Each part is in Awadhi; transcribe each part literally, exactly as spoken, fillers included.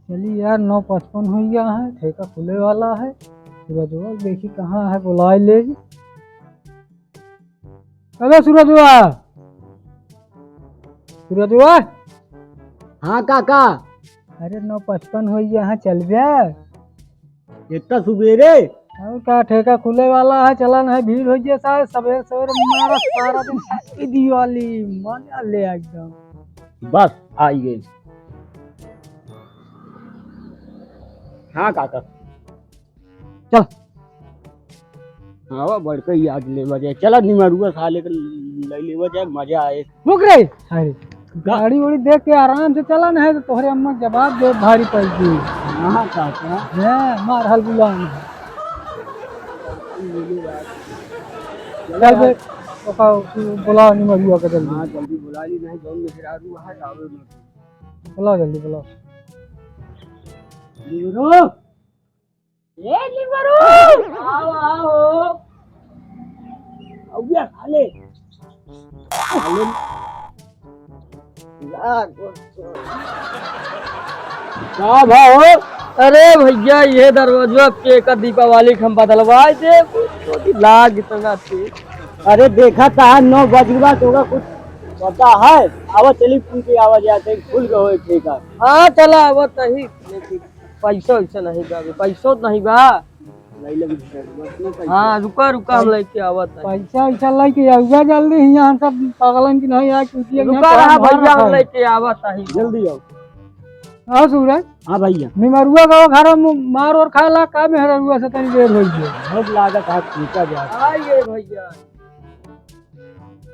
चली यार, नौ पचपन होइ गया है, ठेका खुले वाला है। सूरजवा देखी कहाँ है, बुलाए ले। अबे सूरजवा, सूरजवा। हाँ काका। अरे नौ पचपन होइ गया है, चल बे। इतना सुबेरे? और का, ठेका खुले वाला है, चलन है, भीड़ होइ गया सारे, सबेरे सबेरे मारा सारा दिन, हैप्पी दिवाली मजा ले एकदम। बस आई गई। हाँ काका। चल। हाँ, बड़का ही आज लेवा जाए। चला निमरुआ साले के ले लेवा जाए, मजा आए। रुक रे। अरे, का? गाड़ी उड़ी देख के आराम से चला, नहीं तो तोहरे अम्मा जवाब दे भारी पड़ गई। हाँ, काका। हैं, मार हल बुलान। चल बे, ओका बुला निमरुआ के जल्दी। हाँ, जल्दी बुला ली, नहीं जौन मेहरारू है, आवे मत। बुलाओ जल्दी, बुलाओ। निमरुआ। ए, लिंगरू! आओ, आओ। अउया, साले। साले। का भाव? अरे भैया, ये दरवाजा के का दीपावली के हम बदलवाए दे, कुछ तो लाग इतना तेज। अरे देखा ता नौ बजवा तो होगा, कुछ पता है? आवा चली, पी के आवा जाते, खुल गए होए ठेका। हाँ, चला, आवा तही, लेकिन पैसा वैसा नहीं बा, अभी पैसो नहीं बा। ले ले, बस में पैसा। हाँ, रुका, रुका, हम लेके आवत है। पैसा वैसा लेके आउगा जल्दी, यहाँ हम सब पागलन की नहीं, यहाँ चूतिया के यहाँ रुका रहा भैया, हम लेके आवत है। जल्दी आओ। आओ सूरज। हाँ भैया। निमरुआ का घर में मार और खाला का मेहररुआ से तनी देर हो गई। बहुत लागत है, पीछा जा। आइए भैया।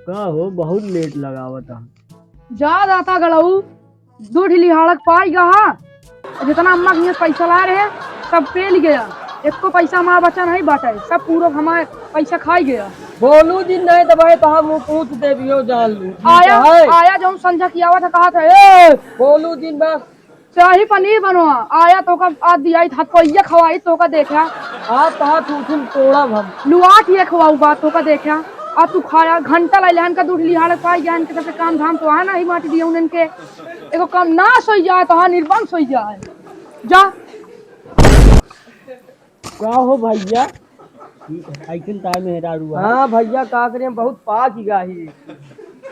का हो, बहुत लेट लगावत है। जा दाता गड़ऊ, दू ठिली हाड़क पाई गया, जितना अम्मा के हियाँ पैसा लाए रहे, सब पेल गया। एको पैसा हमारा बचा नहीं बाटे, सब पूरा हमारे पैसा खाई गया। बोलू दिन नहीं तो भाई, तो हम मुँह पूछ देबियो जान लू। ठीक आया, है? आया जौन संझा की आवत है, कहा था, "ए, बोलू दिन बस।" शाही पनीर बनवा, आया तो का आ दिया, हाथ पैया खवाई तो का देखा। हाथ, हाथ उठिन तोड़ा भम। लुआट ये खवाऊ बात तो का देखा। आ तू खाया, घंटा लाई लेहन का दूध लिहाड़ पाई गया, इनके सबके काम धाम तो है ना, ही माटी दिया उनके। एगो काम नाश होइ जाए तो हाँ, निर्वंश होइ जाए। जा। का हो भैया, ऐसन का मेहरारू है? हाँ भैया, का करें, बहुत पाक ही गाही।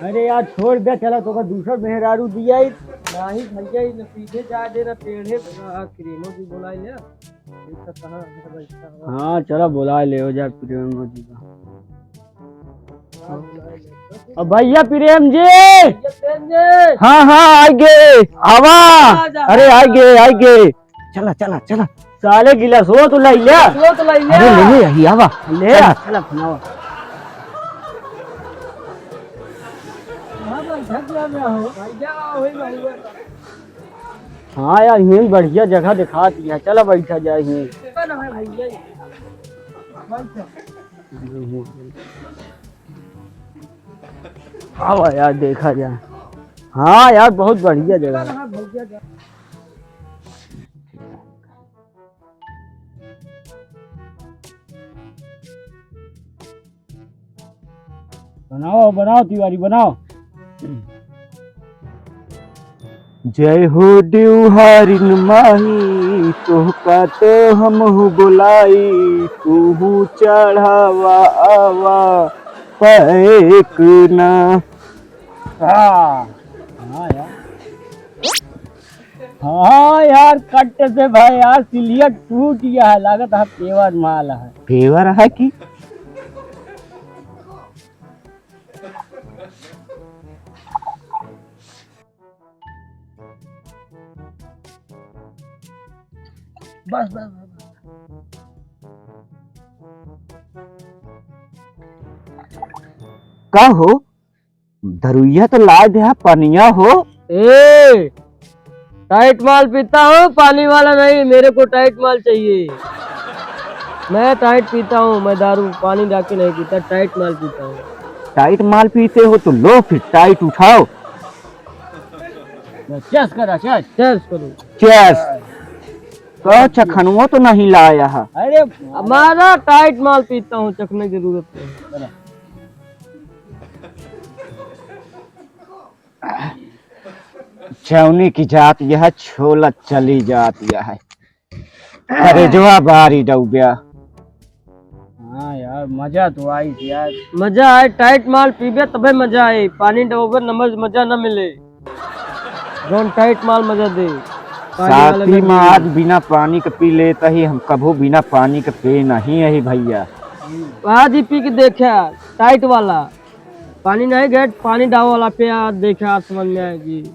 अरे यार, छोड़ दे, चला तो का दूसर मेहरारू दिया ही। नहीं भैया, ये न सीधे जा दे, न टेढ़े। हाँ, क्रीमो जी बुलाई ले। ये सब कहाँ है, भाई, कहाँ? हाँ, चला बुला ले हो जा प्रेम जी का। हाँ, बुला ले। अब भैया प्रेम जी। भैया प्रेम जी। हाँ, हाँ, आइगे, आवा। आ जा, अरे, आ जा। आइगे, आइगे। चला, चला, चला। साले गिलास हो तो लाई ले। गिलास हो तो लाई ले। अरे, ले, ले, यही आवा। ले। चला, चला, बनावा। हाँ, भाई, थक गया मैं हो। भाई, जा, वही भाई। हाँ यार, यहीं बढ़िया जगह दिखा दिया, चला बैठा जाए यहीं। आवा यार, देखा जाए। हाँ यार, बहुत बढ़िया जगह है। बनाओ, बनाओ तिवारी, बनाओ। जय हो देवहारिन माई, तोहका तो हमहू बोलाई, तूहू चढ़ावा आवा पैकना। हाँ, हाँ यार। हाँ यार, कट से भाई यार, सिलिया टूट गया है, लागत है पेवर माल है। पेवर है कि? बस, बस, बस, बस। का हो? दरुइया तो लाए दे, पनिया हो। ए, टाइट माल पीता हूँ, पानी वाला नहीं, मेरे को टाइट माल चाहिए। मैं टाइट पीता हूँ, मैं दारू पानी डाके नहीं पीता, टाइट माल पीता हूँ। टाइट माल पीते हो तो लो फिर टाइट उठाओ। चेस करा, चेस। चेस करो। चेस। तो चखनुआ तो नहीं लाया है। अरे, हमारा टाइट माल पीता हूँ, चखने की जरूरत नहीं। चलो। चौनी की जात यह, छोला चली जात यह। करेजवा बारी डूब्या। हाँ यार, मजा तो आई यार। मजा आए, टाइट माल पीबे तबे मजा आए। पानी डूबे नमज मजा न मिले। जौन टाइट माल मजा दे। पानी वाला साथी गर्मी में में। आज बिना पानी के पी लेता ही, हम कभू बिना पानी के पी नहीं है भैया। आज ही पी के देखा, टाइट वाला। पानी नहीं गए, पानी डाव वाला पे आज देखा, आज समझ में आएगी।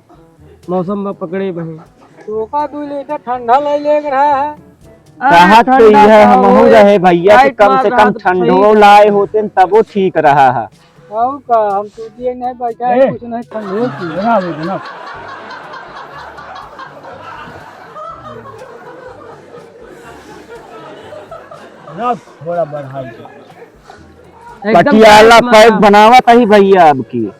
मौसम में पकड़े बहे। तोका दू लीटर ठंडा ले लेके रहा है। अरे कहा तो ठंडा यह का हमहू होए, रहे भैया कि टाइट कम मार से रहा कम तो सही ठंडो रहा। लाए होते न तबो ठीक रहा है। और का, हम तो दिए नहीं बैठा है, ए, कुछ नहीं ठंडो की। बना दे, बना। बना, थोड़ा बढ़ा दे। एकदम पटियाला टाइट मार पैक रहा। बनावत ही भैया अब की।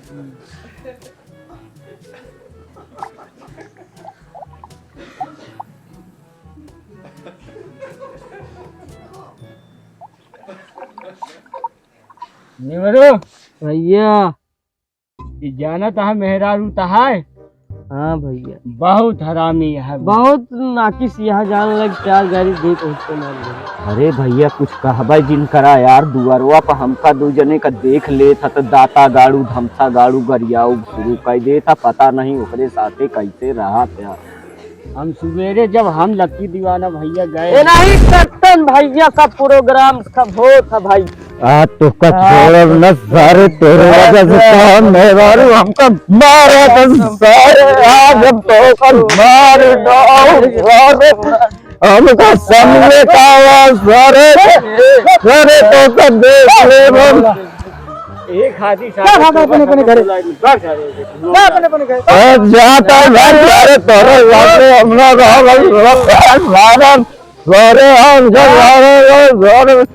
निवरो। भैया। ई जानत है मेहरारू तहार? हाँ भैया। बहुत हरामी है। बहुत नाकिस यहाँ जान लग चार गाड़ी दे पहुँचते मार दे। अरे भैया कुछ कहबे जिन करा यार, दुआरवा पर हमका दू जने का देख लेत ह त दाता गाड़ू धमसा गाड़ू गरियाऊ शुरू कर देत ह, पता नहीं ओकरे साथे कैसे रहत ह। हम सुबेरे जब हम लक्की दीवाना भैया गए। ए नहीं कट्टन भैया का प्रोग्राम सब होत है भाई। आज तो का छोड़ब न सारे, तोरे वजह से काम मेहरारू हमका मारे तो सारे, आज हम तो का मार दो सारे, हमका सामने का आवाज सारे, सारे तो का देख ले हम। एक हाथी क्या सारे भागा तो अपने, अपने घरे? बुला ली। जा अपने, अपने घरे। ए, जाता है भाई, अरे तोरे सामने हम ना रहो भाई, मारन, सारे हम सब मारे, सारे।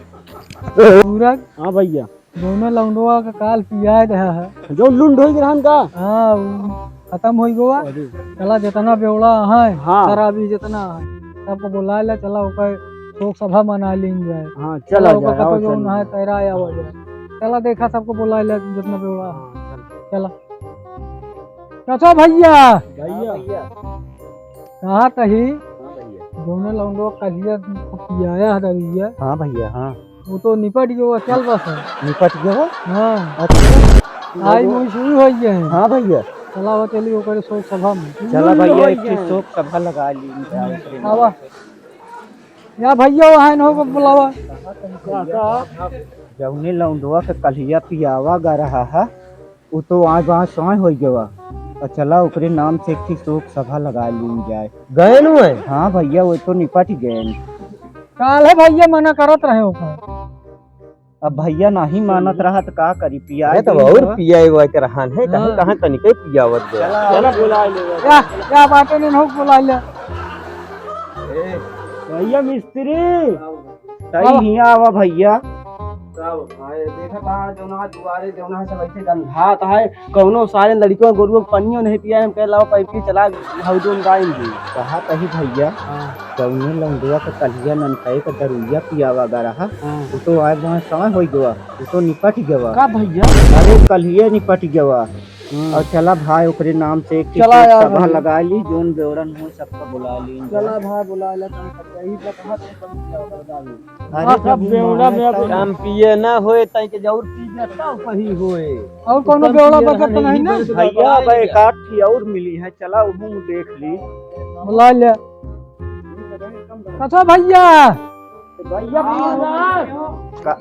पूरा हाँ भैया। दोनों लौंडवा का काल पियाए रहा है। जो लुंड होई रहन का? हाँ, उ खत्म होई गवा। अरे। चला जितना बेवड़ा है, हाँ। शराबी जितना है, सबको बुला ले, चला ओकर शोक सभा मना लीन जाए। हाँ, चला चला ओकर जाए, कतो आओ, जो चल ना है, जाए। तैरा आवा जाए। चला देखा सबको बुला ले, जितना बेवड़ा है। हाँ, चल। चला। चाचा भैया। भैया। कहा तही? हाँ भैया। दोनों लौंडो कलिया पियाया है दरुइया। हाँ भैया, हाँ। वो तो निपट गयो, चल बस है। निपट गयो? हाँ। अच्छा। आई मुई शुरू हो गए हैं। हाँ भैया। चला हो चली ओकरे शोक सभा में। चला भैया, एक ठे शोक सभा लगा ली। आवा। या भैया, वहाँ इन्हों को बुलावा। जौने लौंडवा के कलिया पियावा गा रहा है, उ तो आज वहाँ साँय होई गवा। और चला ओकरे नाम से एक ठे शोक सभा लगा लीन जाए। गए नु है? हाँ भैया, वो तो निपट गए। काल है भैया, मना करत रहे ओकर। अब भैया नहीं मानत रहा तो का करी, पिया अरे तब और पिया हुआ के रहन है, कहाँ, हाँ। कहाँ तनिक ही पियावत गया। चला, चला बुला ले। या, या बाटे ने हो बुला ले। ए, भैया मिस्त्री। तई हियाँ आवा भैया। का हो? हाँ, ये देखा कहाँ जौना दुआरे जौना सब ऐसे गंधात है। कौनो सारे लड़कियों गोरुओं को पनियो नहीं पिया, हम कहे लाओ पाइप की चला हौदों में डाल दी। कहा तही भैया, हाँ। जौने लौंडवा के कलिया ननकाई का दरुइया पियावा गा रहा, हाँ। वो तो आज वहाँ साँय होई गवा, वो तो निपट गवा। का भैया? अरे कलिया निपट गवा। हाँ। और चला भाई ओकरे नाम से एक ठे चला यार सभा भाई। लगा ली, जौन बेवड़न हो सबका बुला ली। चला भाई बुला ले, तनी सच्चाई बता, तू कौन पियावा गा रहा। अरे हाँ, जब सब बेवड़ा में अब कम पिए ना होए, ताई के जरूर पी जाता, कहीं होए। और कौनो कम बेवड़ा पिए बचत रहन नहीं नहीं? बस भैया, अब एक आध ठे और मिली है, चला उहू देख ली। बुला ले। अच्छा भैया। भैया, का-,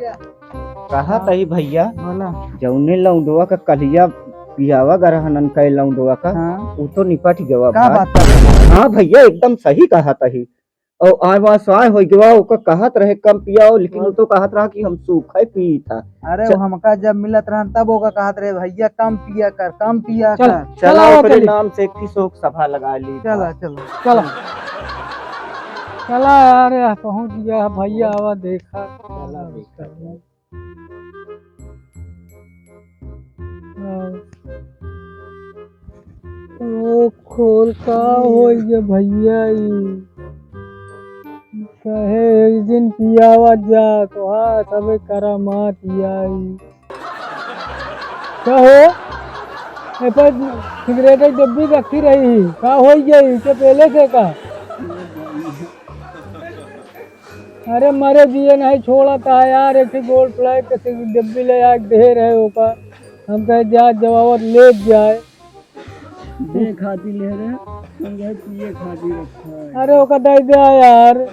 कहा तही भैया, बोला। जौने लौंडवा का कलिया पियावा गा रहा ननकाई लौंडवा का, हाँ। उ तो निपट गवा का भाई। बात कर रहा है? हाँ भैया, एकदम सही कहा तही। और आज वहाँ साँय होई गवा, ओका कहत रहे कम पियाओ, लेकिन उ तो कहत रहा कि हम सूखा ही पी था। अरे, च- वो हमका जब मिलत रहन तब ओका कहत रहे, "भैया कम पिया कर, कम पिया चल, कर।" चला चला, ओकरे चली। नाम से एक ठे शोक सभा लगा ली। चला, चला। चला। चला यार, पहुँच गया है भैया, आवा देखा। चला देखा। हाँ। ओ खोल का होई गे भैया ई? कहे एक दिन पियावा जा, तो हाँ, सबे करामात आई। कहो? ए पर सिगरेट की डब्बी रखी रही, का होई गई? के पहले से का? अरे मरे जिए नहीं छोड़ता है यार, एक ठे गोल्ड फ्लैग के सिगरेट डब्बी ले आके दे रहे ओका। हम कहे जा जवावत ले जाए। दे खाती ले रहे, हम कहे पिए खाती रखा है। अरे ओका दे दे यार। यार।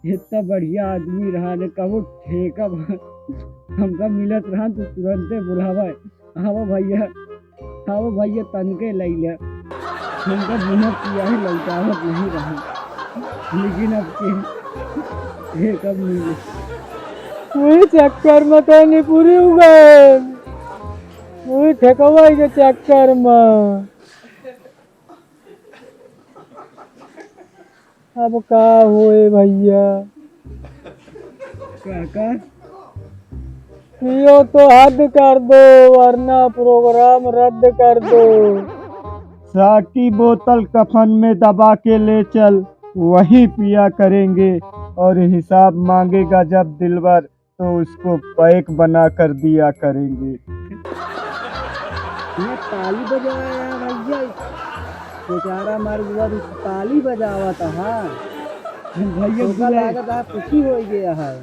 इतना बढ़िया आदमी रहा ने, कबो ठेका भा-, हमका मिलत रहा तो तुरंते बुलावा, "आवो भैया, आवो भैया, तनके लई ले।" हमका बिना पिया ही लौटावत नहीं रहा, लेकिन अब के, ये कब मिले? वही चक्कर में तो नहीं पूरी हो गए, वही ठेकवा के चक्कर में। अब का होए भैया? का, का? पियो तो हद कर दो, वरना प्रोग्राम रद्द कर दो। साकी बोतल कफन में दबा के ले चल, वहीं पिया करेंगे, और हिसाब मांगेगा जब दिलबर, तो उसको पैक बना कर दिया करेंगे। ये ताली बजाया भैया, बेचारा मर गया, तो ताली बजावा था, हाँ। भैया तो का बुलाए। लागत है, खुशी हो गया है।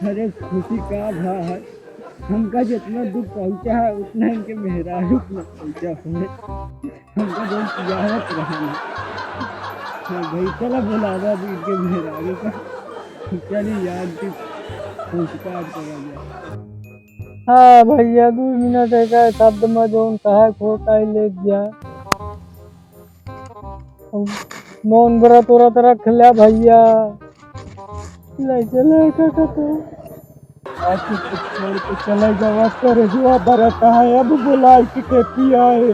अरे खुशी का भा है, हमका जितना दुख पहुँचा है, उतना इनके मेहरारू को न पहुँचा है। हमका जौन पियावत रहा ना। हाँ भाई, चला बुलावा अभी इनके मेहरारू का। चली यार, इनके संस्कार करा जाए। हाँ भैया, दो मिनट एक शब्द में जौन कहे को कह ले जा। मौन व्रत व्रत रख ले भैया। ले चले का, का, का। आज तो छोड़ के चले गवा, करेजवा बरत है, अब बुलाए के, के पियाए,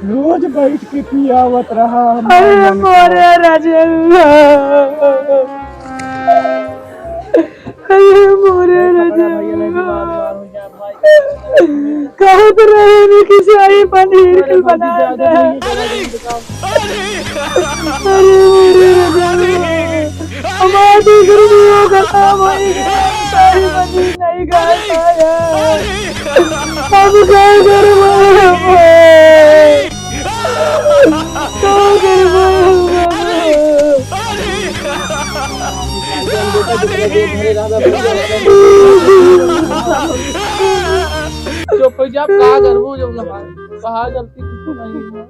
रोज बैठ के पियावत रहा हम। अरे मोरे राजेंद्र, अरे मोरे राजेंद्र, कहत रहे नी कि शाही पनीर के बना दे। अरे मोरे राजेंद्र, हमार दूसर भी हो गया भाई, सारी बनी नहीं गाता यार। अब क्या करबो हम? का करबो हम? चुप हो जा, का करबो जब ना, कहा गलती कुछ नहीं है।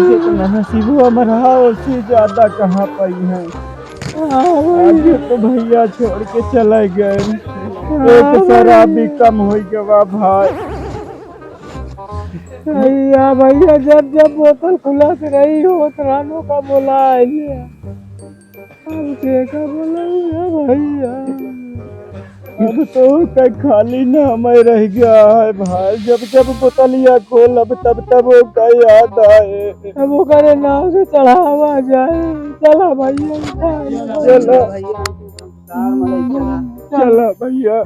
जितना नसीबवा में रहा, उससे ज्यादा कहाँ पाई है। आज तो भैया छोड़ के चले गए, एक शराबी कम हो गवा भाई। भैया, भैया, जब जब बोतल खुला से रही हो, तो रानो का बोला है। अब के का बोला है भैया? अब तो कई खाली ना हमें रह गया है भाई, जब जब बोतलिया खोलब तब तब ओका याद आए। अब ओकरे नाम से चढ़ावा जाए। चला भैया, चला। चला भैया।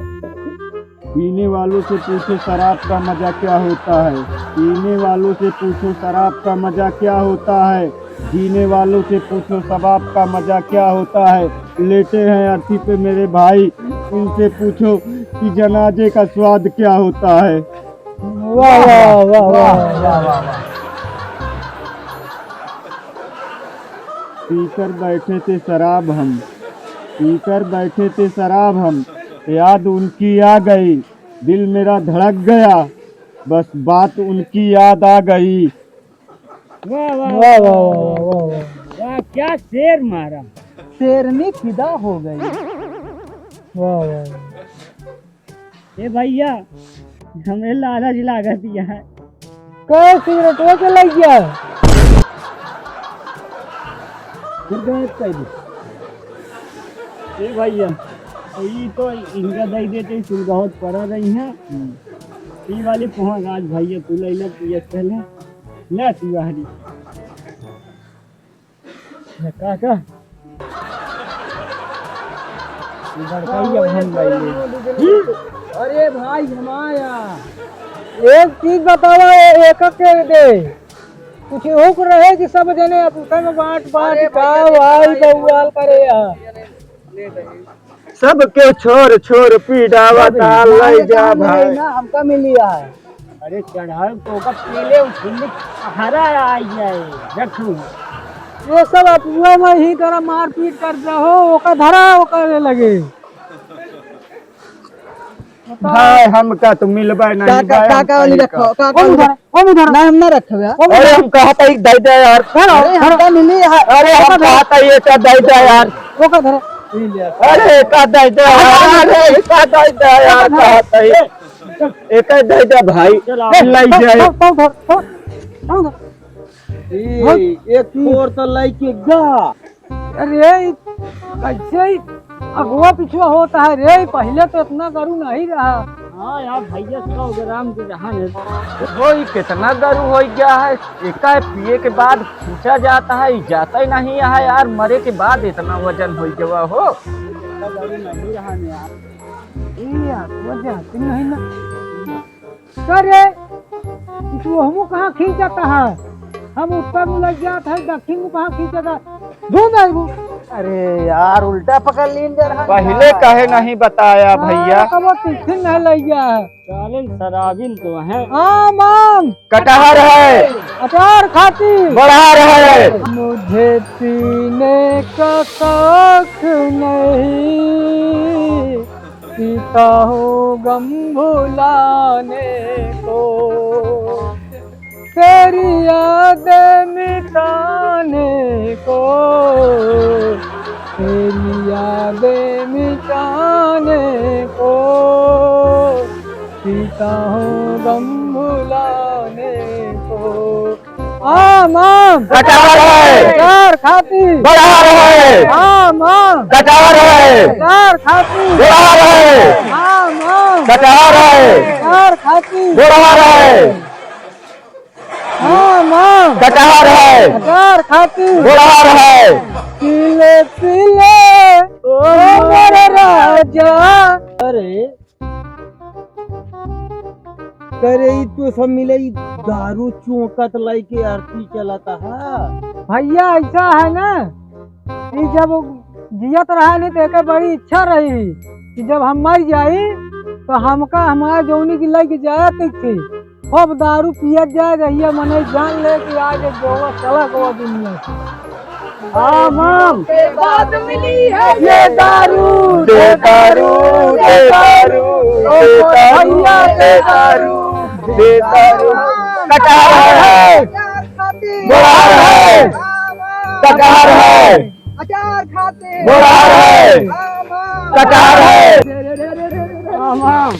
पीने वालों से पूछो शराब का मजा क्या होता है, पीने वालों से पूछो शराब का मजा क्या होता है, जीने वालों से पूछो शबाब का मजा क्या होता है। लेटे हैं अर्थी पे मेरे भाई, इनसे पूछो कि जनाजे का स्वाद क्या होता है। वाह, वाह, वाह, वाह, वाह, वाह। पीकर बैठे थे शराब हम, पीकर बैठे थे शराब हम, याद उनकी आ गई, दिल मेरा धड़क गया, बस बात उनकी याद आ गई। वाह, वाह, वाह, वाह, वाह, वाह, वाह। वाह, क्या शेर मारा। शेरनी फिदा हो गई। वाह, वाह, वाह। ए भैया, हमें लालच लागत यार। का सिगरेटवा के लग गया? फिर गए कैदी। ए भैया, ई तो इनका दे देते, सुलगावत पड़ा रही है। हम्म। ई वाली पहुंच आज भैया, तू ले ले, पिए पहले। ले तू वाली। ये का, का? ये लड़का ही अब हम भाई ले। अरे भाई हमारा, एक चीज बतावा, ए-, एक के दे। कुछ हुक रहे कि सब जने अब उठे में बांट, बांट अरे का भैया, भाई भैया, बउआल करे यार। ले भाई। सबके छोर छोर पीड़ावत, अरे, लई जा भाई। ना, हमका मिली है। अरे चढ़ाई तो ओकर पहले उठिल्ली हरा आई जाए, रखू। ये सब अपुआ में ही तरह मारपीट कर दे हो, ओका धरा, ओका लगे। भाई, हमका तो मिलबे नहीं, काका, भाई, हम काका वाली कहीं रखो, का। काका वाली रखो। ओम धरा। ना, हम ना रखबे। अरे, हम कहत हई, दे दे यार। अरे, हमका मिली है। अरे, हम कहत हई, एका दे दे यार। ओका धरा। अरे, एका दे दे यार। अरे, एका दे दे यार, कहत हई। एका दे दे भाई। चल, आओ। लई जाए। पाँव, पाँव धर, पाँव, पाँव धर। ए, एक ठोर तो लइके गा। अरे, ई कैसे ही अगुआ पिछुआ होता है रे? पहले तो इतना गरु नहीं रहा। हाँ यार, भैया, सौ ग्राम के जहाँ है। हो, ई कितना गरु हो गया है। एका पिए के बाद खींचा जाता है, ई जाता ही नहीं है यार। मरे के बाद इतना वजन हो गया हो। इतना गरु नहीं रहा ने यार। ए यार, वजह नहीं ना। का रे, ई तू हमू कहाँ खींचत है? हम उत्तर में लग जात है, दक्षिण में कहाँ खींचत है? ढूंढ आइबू। अरे यार, उल्टा पकड़ लीन दे रहा है पहले यार। काहे नहीं बताया हाँ, भैया? तब वो टिफिन नहीं लग गया है। साले शराबिन तो है। आम, आम। कटहर है। अचार खाती। बड़हर है। मुझे पीने का शौक नहीं, पीता हूँ गम भुलाने को, तेरी यादें मिटाने को, तेरी यादें मिटाने को, पीता हूँ गम भुलाने को। आम, आम। कटहर है। अचार खाती। बड़हर है। आम, आम। कटहर है। अचार खाती। बड़हर है। आम, आम। कटहर है। अचार खाती। बड़हर है। आम, आम। कटहर है। अचार खाती। बड़हर है। पीले, पीले, ओ मोर राजा। अरे, करे ई तो सब मिले, ई दारू चोंकत लइके आरती चलता है। भैया, ऐसा है ना कि जब जियत रहा नहीं तो एकर बड़ी इच्छा रही कि जब हम मर जाई तो हमका हमार जौनी की लइके जाए थी, खूब दारू पियत जाए रहिए, मने जान ले कि आज एक गोवा चला गवा दुनिया से। आम, आम। के बाद मिली है ये दारू, दे दारू, दे दारू, दे दारू, भैया, दे दारू, दे दारू। कटहर है, बड़हर है, कटहर है, अचार खाते, बड़हर है, कटहर है। आम, आम।